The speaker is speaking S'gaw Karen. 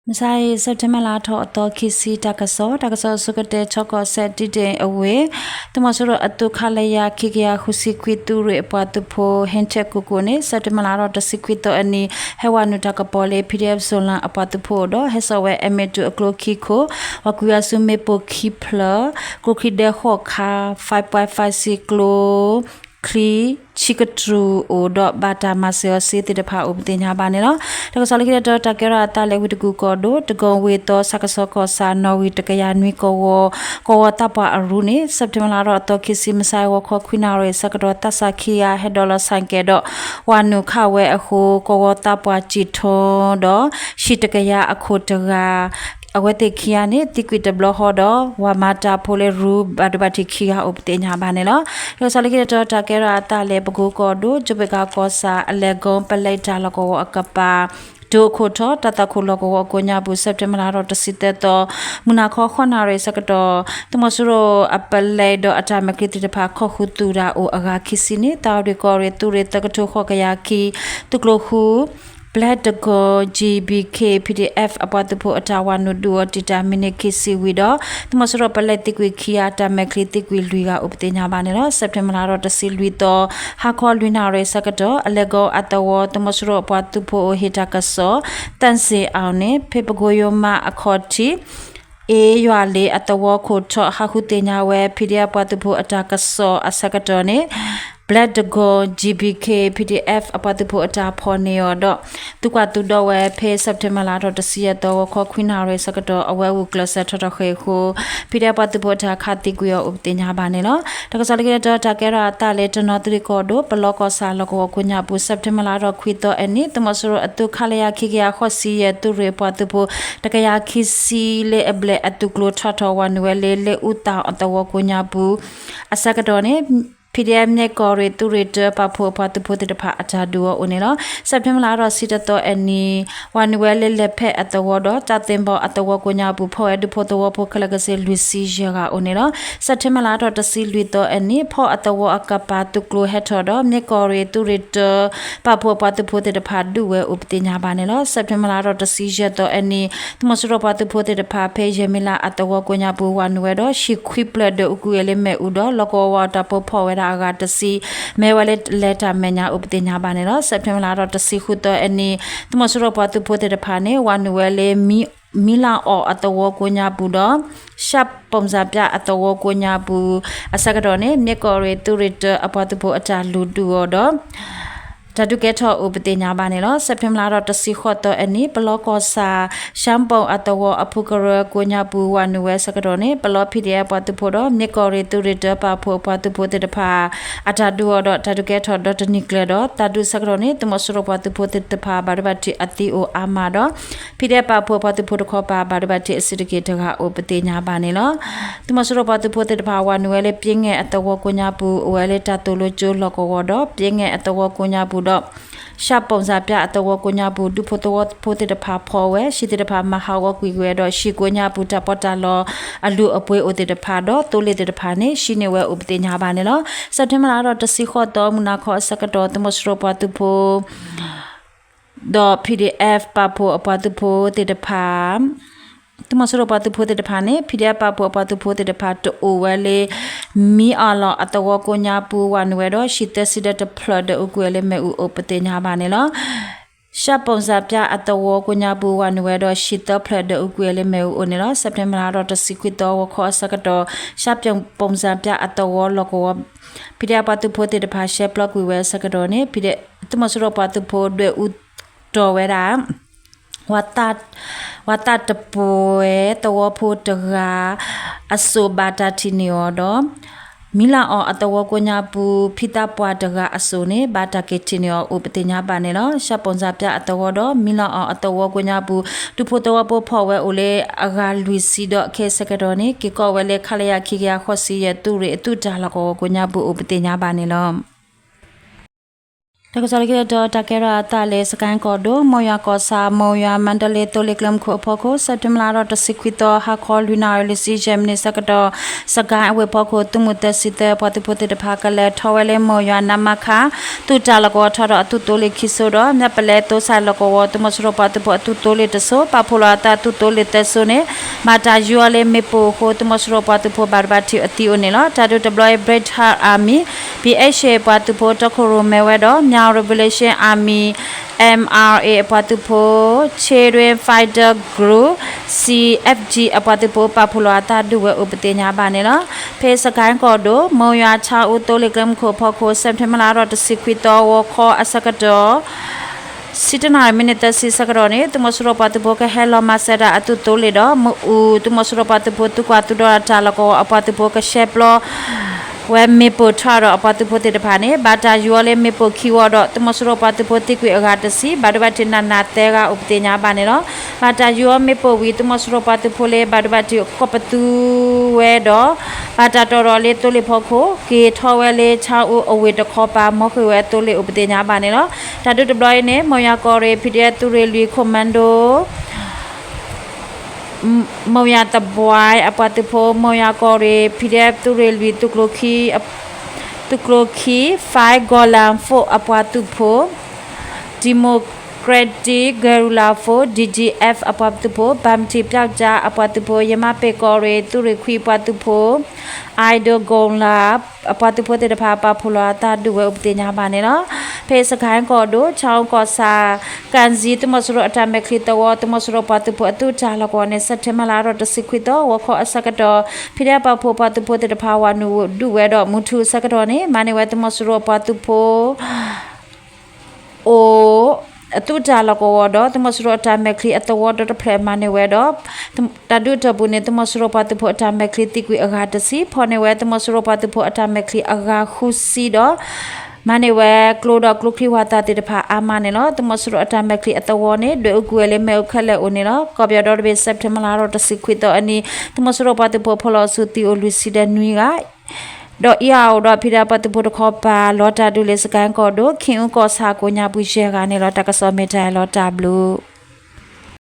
မုၢ်ဆါအံၤ September လါထီၣ်အသီခံဆံ တၢ်ကစီၣ်, တၢ်ကစီၣ်အဆိကတၢၢ် ထီကီၢ်စဲၣ် ဒံၣ်ဒ့ၣ်အဝ့ၢ် သုးမီၤစိရိၤအသုး ခလရ ခံကယၤဃုဆံခွံ သုးရ့ၣ်အပှၤသုးဖိ ဟ့ထၢၣ်ကိၣ်ကိၣ်န့ၣ် September လါထီၣ်တဆံခွံသီအနံၤ ဟဲဝးနုာ်တၢ်ကပီၤလၢ P D F Zoland အပှၤသုးဖိအအိၣ်ဒီး ဟဲစိာ်ဝဲ M A two အကျိခံခိၣ်, ပှၤကွံာ်အစုမ့ၣ်ပိၢ်ခံဖျၢၣ်, ကျိချံဒဲဃိးခါ, five point five စံကျိ ချံ ဆံကတြူၢ်အိၣ်ဒီး ဘၣ်တၢ်မၤစၢၤအီၤစ့သ့ၣ်တဖၣ်အိၣ်ပသ့ၣ်ညါဘၣ်န့ၣ်လီၤ. တၢ်ကစီၣ်လၢခံတတီၤ တၢ်ကဲထီၣ်အသးလၢဝ့ၢ်တကူၣ်ကီၢ်ဒိၣ် တကီၢ်ဝ့ၢ်သီ ဆၣ်ကဆီကီၢ်ဆၣ် နီၣ်ဂံၢ်တကယၤနွံကဝီၤ, ကဝီၤသးပှၢ်အရူန့ၣ် September လါထီၣ်အသီခံဆံ မုၢ်ဆါအံၤ ဂီၤခီခွံနၣ်ရံၣ်အဆၢကတီၢ် သးစၢ်ခံဂၤဟဲဒိးလီၤဆၣ်ကဲၤဒီး ဝးနုာ်ခးဝဲအဃိ ကဝီၤသးပှၢ်စံၣ်ထီဒီး ဟံၣ်တကယၤအခိၣ်တဂၤ အဝဲသ့ၣ်ခံဂၤန့ၣ် သံကွံာ်တဘျီဃီဒီး ဝၤမၤတၢ်ဖိလၢရူ ဘၣ်ဒိဘၣ်ထံးခံဂၤအိၣ်ပသ့ၣ်ညါဘၣ်န့ၣ်လီၤ. တၢ်ကစီၣ်လၢခံတတီၤ တၢ်ကဲထီၣ်အသးလၢ ပကိကီၢ်ဒိၣ် ကၠိဘ့ၣ်ကးကီၢ်ဆၣ် အလဲၤကီပလဲတၢ်လီၢ်ကဝီၤအကပၤ တိၤခိၣ်ထီၣ် တၢ်သးခိၣ်လီၢ်ကဝီၤကိးညါပူၤ September လါထီၣ်တဆံသၢသီ မုၢ်နၤခီဃိးနၣ်ရံၣ်အဆၢကတီၢ် သုးမီၤစိရိၤအပလဲဒီးအတၢ်မဲာ်ချံသ့ၣ်တဖၣ် ခိးဃုာ်သုးတၢ်အိၣ်အဂၤခံဆံန့ၣ် သးအိၣ်ဒံးကီၢ်ရ့ၣ် သုးရ့ၣ်သၢကထိဃိးကယၤခံ သုးကျိဃု ဘျဲၣ်တကီ G B K P D F အပှၤသုးဖိအတၢ်ဝးနုာ်ဒုးအီၤတံာ်တာ် မံးနံးခံဆံဝံၤဒီး သုးမီၤစိရိၤပလဲသံကွံာ်ခံဂၤ တၢ်မဲာ်ချံသံကွံာ်လွံၢ်ဂၤအိၣ်ပသ့ၣ်ညါဘၣ်န့ၣ်လီၤ. September လါထီၣ်တဆံလွံၢ်သီ ဟါခီလွံၢ်နၣ်ရံၣ်အဆၢကတီၢ် အလဲၤကီအသဝီ သုးမီၤစိရိၤအပှၤသုးဖိအိၣ်ဟ့ၣ်တၢ်ကစီၣ် သၣ်စ့ၣ်အၣ်န့ၣ် ဖဲပကိယိမးအခီၣ်ထံး အ့ယွၤလ့အသဝီခိၣ်ထီၣ် ဟးဃုသ့ၣ်ညါဝဲ P D F ပှၤသုးဖိအတၢ်ကစီၣ်အဆၢကတီၢ်န့ၣ် ဘျဲၣ်တကီ G B K P D F အပှၤသုးဖိအတၢ်ဖီၣ်န့ၢ်အီၤဒီး သုးကွၢ်သုးဒီးဝဲဖဲ September လါထီၣ်တဆံယဲၢ်သီ ဂီၤခီခွံနၣ်ရံၣ်အဆၢကတီၢ် အဝဲအဂုာ်ကျဲးစၢးထီၣ်ထီၣ်ဃ့ၢ်အဃိ P D F ပှၤသုးဖိအတၢ်ခးသံကွံာ်အီၤအိၣ်ပသ့ၣ်ညါဘၣ်န့ၣ်လီၤ. တၢ်ကစီၣ်လၢခံတတီၤ တၢ်ကဲထီၣ်အသးလၢ တနီသရံၣ်ကီၢ်ဒိၣ် ပလီကီၢ်ဆၣ်လီၢ်ကဝီၤကိးညါပူၤ September လါထီၣ်ခွံသီအနံၤ သုးမီၤစိရိၤအသုး ခလရ ခံကယၤဃိးဆံယဲၢ် သုးရ့ၣ်အပှၤသုးဖိ တကယၤခံဆံလၢအဘျဲၣ်အသုးကျိၤထီၣ်ထီၣ်ဝးနုာ်ဝဲလၢ လ့အူသၣ်အသဝီကိးညါပူၤ အဆၢကတီၢ်န့ၣ် P D F မ့ၢ်ကီၢ်ရ့ၣ် သုးရ့ၣ်တၢ ပာ်ဖှိၣ်အပှၤသုးဖိသ့ၣ်တဖၣ်အတၢ်ဒုးအီၤအိၣ်န့ၣ်လီၤ. September လါထီၣ်ဆံတသီအနံၤ ဝးနုာ်ဝဲလၢလဲၤဖဲအသဝီဒီး တၢ်သ့ၣ်ဘီအသဝီကိးညါပူၤ ဖီၣ်ဝဲဒူဖိသဝီဖိခဲလၢာ်ကစ့ၢ်လွံၢ်ဆံယဲၢ်ဂၤအိၣ်န့ၣ်လီၤ. September လါထီၣ်တဆံလွံၢ်သီအနံၤ ဖီၣ်အသဝီအကပၤသုးကျိၤဟဲထီၣ်ဒီး မ့ၢ်ကီၢ်ရ့ၣ် သုးရ့ၣ်တၢ ပာ်ဖှိၣ်အပှၤသုးဖိသ့ၣ်တဖၣ်ဒုးဝဲအိၣ်ပသ့ၣ်ညါဘၣ်န့ၣ်လီၤ. September လါထီၣ်တဆံယဲၢ်သီအနံၤ သုးမီၤစိရိၤပှၤသုးဖိသ့ၣ်တဖၣ် ဖဲယဲၢ်မံလါအသဝီကိးညါပူၤ ဝးနုာ်ဝဲဒီး ဟံၣ်ခွံဖျၢၣ်ဒၢးအူကွံာ်ဝဲလၢမ့ၣ်အူဒီး လီၢ်ကဝီၤဝးတၢ်ဖိဖီၣ်ဝဲဒၣ်အဂၤတဆံ မ့ၢ်ဝဲလၢလဲၤတၢ်မဲာ်ညါအိၣ်ပသ့ၣ်ညါဘၣ်န့ၣ်လီၤ. September လါထီၣ်တဆံဃုသီအနံၤ သုးမီၤစိရိၤပှၤသုးဖိသ့ၣ်တဖၣ်န့ၣ် ဝးနုာ်ဝဲလၢ မံလၣ်အီၣ်အသဝီကိးညါပူၤဒီး ရှၢ်ပိၣ်စၣ်ပၠၣ်အသဝီကိးညါပူၤ အဆၢကတီၢ်န့ၣ် မ့ၢ်ကီၢ်ရ့ၣ် သုးရ့ၣ်တၢ အပှၤသုးဖိအတၢ်လုၢ်ဒုးအီၤဒီး တၢ်ဒုးကဲထီၣ်အိၣ်ပသ့ၣ်ညါဘၣ်န့ၣ်လီၤ. September လါထီၣ်တဆံဃိးသီအနံၤ ပလီကီၢ်ဆၣ် ရှၢ်ပိၣ်အသဝီအဖုကရၢကိးညါပူၤ ဝးနုာ်ဝဲအဆၢကတီၢ်န့ၣ် ပလီ P D F ပှၤသုးဖိဒီး မ့ၢ်ကီၢ်ရ့ၣ် သုးရ့ၣ်တၢ ပာ်ဖှိၣ်အပှၤသုးဖိသ့ၣ်တဖၣ် အတၢ်ဒုးအီၤဒီး တၢ်ဒုးကဲထီၣ်ဒီးတနံၤကျၢၤဒီး တၢ်ဒုးဆၢကတီၢ်န့ၣ် သုးမီၤစိရိၤပှၤသုးဖိသ့ၣ်တဖၣ် ဘၣ်ဒိဘၣ်ထံးအသံအိၣ်အါမးဒီး P D F ပာ်ဖှိၣ်အပှၤသုးဖိတခီပၤ ဘၣ်ဒိဘၣ်ထံးအစုတက့ၢ်တဂၤအိၣ်ပသ့ၣ်ညါဘၣ်န့ၣ်လီၤ. သုးမီၤစိရိၤပှၤသုးဖိသ့ၣ်တဖၣ် ဝးနုာ်ဝဲလၢ ပျ့ငဲၣ်အသဝီကိးညါပူၤ အိၣ်ဝဲလၢတၢ်သိၣ်လိကၠိလီၢ်ကဝီၤဒီး ပျ့ငဲၣ်အသဝီကိးညါပူၤဒီး ရှၢ်ပိၣ်စၣ်ပၠၣ်အသဝီကိးညါပူၤ ဒူဖိသဝီဖိသ့ၣ်တဖၣ်ဖီၣ်ဝဲ ဟံၣ်သ့ၣ်တဖၣ်မၤဟးဂီၤကွံာ်ဝဲဒီး ဟံၣ်ကိးညါပူၤတၢ်ပီးတၢ်လီအလုၢ်အပှ့ၤအိၣ်သ့ၣ်တဖၣ်ဒီး သိလ့ၣ်သ့ၣ်တဖၣ်န့ၣ် ဟံးန့ၢ်ဝဲအိၣ်ပသ့ၣ်ညါဘၣ်န့ၣ်လီၤ. September လါထီၣ်တဆံဃိးသီ မုၢ်နၤခီအဆၢကတီၢ် သုးမီၤစိရိၤပှၤသုးဖိ ဒီး P D F ပာ်ဖှိၣ်အပှၤသုးဖိသ့ၣ်တဖၣ် သုးမီၤစိရိၤပှၤသုးဖိသ့ၣ်တဖၣ်န့ၣ် P D F ပာ်ဖှိၣ်အပှၤသုးဖိသ့ၣ်တဖၣ် တအိၣ်ဝဲလၢ မံအီၣ်လီၢ်အသဝီကိးညါပူၤ ဝးနုာ်ဝဲဒီး ဟံၣ်သၢဆံဒီးတဖျၢၣ်ဒၢးအူကွံာ်ဝဲလၢမ့ၣ်အူအိၣ်ပသ့ၣ်ညါဘၣ်န့ၣ်လီၤ. ရှၢ်ပိၣ်စၣ်ပၠၣ်အသဝီကိးညါပူၤ ဝးနုာ်ဝဲဒီး ဟံၣ်သၢဖျၢၣ်ဒၢးအူကွံာ်ဝဲလၢမ့ၣ်အူအိၣ်န့ၣ်လီၤ. September လါထီၣ်တဆံခွံသီ ဂီၤခီအဆၢကတီၢ် ရှၢ်ပိၣ်စၣ်ပၠၣ်အသဝီလီၢ်ကဝီၤ P D F ပှၤသုးဖိသ့ၣ်တဖၣ် ရှဲပျီကွံာ်ဝဲအဆၢကတီၢ်န့ၣ် သုးမီၤစိရိၤပှၤသုးဖိဒွဲၣ်အူတီၢ်ဝဲဒၣ် ဝၤသၣ်တပှဲၤသဝီဖိတဂၤ အစိၣ်ဘၣ်တၢ်ထံၣ်န့ၢ်အီၤဒီး မံလၣ်အီၣ်အသဝီကိးညါပူၤ ဖံသးပှၢ်တဂၤအစိၣ်န့ၣ် ဘၣ်တၢ်က့ၤထံၣ်န့ၢ်အီၤအိၣ်ပသ့ၣ်ညါဘၣ်န့ၣ်လီၤ. ရှၢ်ပိၣ်စၣ်ပၠၣ်အသဝီဒီး မံလၣ်အီၣ်အသဝီကိးညါပူၤ ဒူဖိသဝီဖိဖီၣ်ဝဲအိၣ်လၢအဂၤလွံၢ်ဆံဒီး ခဲအံၤအဆၢကတီၢ်န့ၣ် က့ၤကီးဝဲလၢ ခလရ ခံကယၤဃိးဆံယဲၢ် သုးရ့ၣ်အသုးတၢ်လီၢ်ကဝီၤကိးညါပူၤအိၣ်ပသ့ၣ်ညါဘၣ်န့ၣ်လီၤ. တၢ်ကစီၣ်လၢခံတတီၤ တၢ်ကဲထီၣ်အသးလၢ စကဲၣ်ကီၢ်ဒိၣ် မိၢ်ယွၤကီၢ်ဆၣ် မိၢ်ယွၤမါဒလ့သိလ့ၣ်ကျဲမုၢ်ခိၣ်အဖီခိၣ် စဲးပထ့ဘၢၣ်လါထီၣ်တဆံခွံသီ ဟါခီလွံၢ်နၣ်ရံၣ်လွံၢ်ဆံယဲၢ်မံးနံးဆၢကတီၢ် စကဲၣ်အဝ့ၢ်ဖီခိၣ် သုးမုၢ်သၢဆံသၢ ပှၤသုးဖိသ့ၣ်တဖၣ် ကလဲၤထီၣ်ဝဲလၢမိၢ်ယွၤနါမါခါ သုးတၢ်လီၢ်ကဝီၤထီၣ်ဒီးအသုးသိလ့ၣ်ခံစိဒီး မၠၣ်ပလဲသိစဲၣ်လီၢ်ကဝီၤ သုးမီၤစိရိၤပှၤသုးဖိအသုးသိလ့ၣ်တစိၤ ပာ်ဖှိၣ်လီၤအသးသုးသိလ့ၣ်သၢစိန့ၣ် ဘၣ်တၢ်ယူၤအီၤလၢမ့ၣ်ပိၢ်အဃိ သုးမီၤစိရိၤပှၤသုးဖိဘၣ်ဒိဘၣ်ထံးအသံအိၣ်န့ၣ်လီၤ. တၢ်ဒုးတဘျီအံၤ British Army ဘံၣ်အဲၣ်ၡ့ၣ် ပှၤသုးဖိတီခိၣ်ရိၣ်မဲဝဲဒီး Myaung Revolution Army မၠၣ် အပှၤသုးဖိ Karen Fighter Group ကၠၣ် အပှၤသုးဖိ ပာ်ဖှိၣ်လီၤအသးဒုးဝဲအိၣ်ပသ့ၣ်ညါဘၣ်န့ၣ်လီၤ. ဖဲစကဲၣ်ကီၢ်ဒိၣ် မိၢ်ယွၤဆၣ်အူသိလ့ၣ်ကျဲမုၢ်ခိၣ်အဖီခိၣ် စဲးပထ့ဘၢၣ်လါထီၣ်တဆံခွံသီ ဂီၤခီအဆၢကတီၢ် ဆံတၢနၣ်ရံၣ်မံးနံးသၢဆံဆၢကတီၢ်န့ၣ် သုးမီၤစိရိၤပှၤသုးဖိကဟဲလီၤမၤစၢၤတၢ်အသုးသိလ့ၣ်ဒီး မ့ၣ်အူ သုးမီၤစိရိၤပှၤသုးဖိသုကွၢ်သုဒီးတၢ်လီၢ်ကဝီၤအပှၤသုးဖိကရှဲပျီ ဝဲမ့ၣ်ပိၢ်ထွဲဒီးအပှၤသုးဖိသ့ၣ်တဖၣ်န့ၣ် ဘၣ်တၢ်ယူၤအီၤလၢမ့ၣ်ပိၢ်ခံဝီဒီး သုးမီၤစိရိၤပှၤသုးဖိသံကွံာ်အဂၤတဆံ ဘၣ်ဒိဘၣ်ထံးနးနးသၢဂၤအိၣ်ပသ့ၣ်ညါဘၣ်န့ၣ်လီၤ. ဘၣ်တၢ်ယူၤအီၤမ့ၣ်ပိၢ်ဝံၤ သုးမီၤစိရိၤပှၤသုးဖိလၢဘၣ်ဒိဘၣ်ထံးကိးပသူဝဲဒီး ဘၣ်တၢ်တီၢ်ဒီးလၢသိလ့ၣ်ဖီခိၣ် က့ၤထီၣ်ဝဲလၢဆၣ်အူအဝ့ၢ်တခီပၤ မီၢ်ဃ့ၢ်ဝဲအသိလ့ၣ်အိၣ်ပသ့ၣ်ညါဘၣ်န့ၣ်လီၤ. တၢ်ဒုးတဘျီအံၤန့ၣ် မိၢ်ယွၤကီၢ်ရ့ၣ် PDF သုးရ့ၣ်လွံၢ် Commando မိၢ်ယွၤသဘွဲအပှၤသုးဖိ မိၢ်ယွၤကီၢ်ရ့ၣ် PDF သုးရ့ၣ်လွံၢ် သုးကျိၤခံ သုးကျိၤခံ five ကီၢ်လၣ် force အပှၤသုးဖိ Democratic Guerrilla Force DGF အပှၤသုးဖိ ဘၣ်မတံၣ်ပျီကၠၣ်အပှၤသုးဖိ ယမၤပ့ၢ်ကီၢ်ရ့ၣ် သုးရ့ၣ်ခွံပှၤသုးဖိ Idol ကီၢ်လၣ် အပှၤသုးဖိသ့ၣ်တဖၣ် ပာ်ဖှိၣ်လီၤအသးဒုးဝဲအိၣ်ပသ့ၣ်ညါဘၣ်န့ၣ်လီၤ. ဖဲစကဲၣ်ကီၢ်ဒိၣ် ဆၣ်အူကီၢ်ဆၣ် ကၣ်စံ သုးမီၤစိရိၤအတၢ်မဲာ်ချံသဝီ သုးမီၤစိရိၤပှၤသုးဖိအသုးတၢ်လီၢ်ကဝီၤန့ၣ် စဲးပထ့ဘၢၣ်လါထီၣ်တဆံခွံသီ ဂီၤခီအဆၢကတီၢ် PDF ပာ်ဖှိၣ်ပှၤသုးဖိသ့ၣ်တဖၣ် ဝၤနုာ်ဒုးဝဲဒီး မုၢ်ထူၣ်အဆၢကတီၢ်န့ၣ် မၤန့ၢ်ဝဲသုးမီၤစိရိၤပှၤသုးဖိ အိၣ် အသုးတၢ်လီၢ်ကဝီၤဒီး သုးမီၤစိရိၤအတၢ်မဲာ်ချံအသဝီဒီတဖျၢၣ်မၤန့ၢ်ဝဲဒီး တၢ်ဒုးအတီၢ်ပူၤန့ၣ် သုးမီၤစိရိၤပှၤသုးဖိအတၢ်မဲာ်ချံသံကွံာ်အဂၤတဆံ ဖီၣ်န့ၢ်ဝဲသုးမီၤစိရိၤပှၤသုးဖိအတၢ်မဲာ်ချံအဂၤဃုဆံဒီး မၤန့ၢ်ဝဲကျိဒီးကျိချံဝၣ်သၣ်သ့ၣ်တဖၣ်အါမးန့ၣ်လီၤ. သုးမီၤစိရိၤအတၢ်မဲာ်ချံအသဝီန့ၣ် ဒွဲၣ်အူကွံာ်ဝဲလၢမ့ၣ်အူခဲလၢာ်အိၣ်န့ၣ်လီၤ. ကီၢ်ပယီၤဒီတဘ့ၣ် စဲးပထ့ဘၢၣ်လါထီၣ်တဆံခွံသီအနံၤ သုးမီၤစိရိၤပှၤသုးဖိဖီၣ်လီၤအစုသံအိၣ်လွံၢ်ဆံဒီးနွံဂၤ ဒီးအံၤအအိၣ်ဒီး PDF ပှၤသုးဖိတခီပၤ လီၤတၢ်ဒုးလၢစကဲၣ်ကီၢ်ဒိၣ် ခ့ၣ်အူကီၢ်ဆၣ်ကိးညါပူၤယဲၢ်ဂၤန့ၣ်လီၤ. တၢ်ကစီၣ်မ့ၢ်တၢ်အံၤလီၤ တၢ်ဘျုး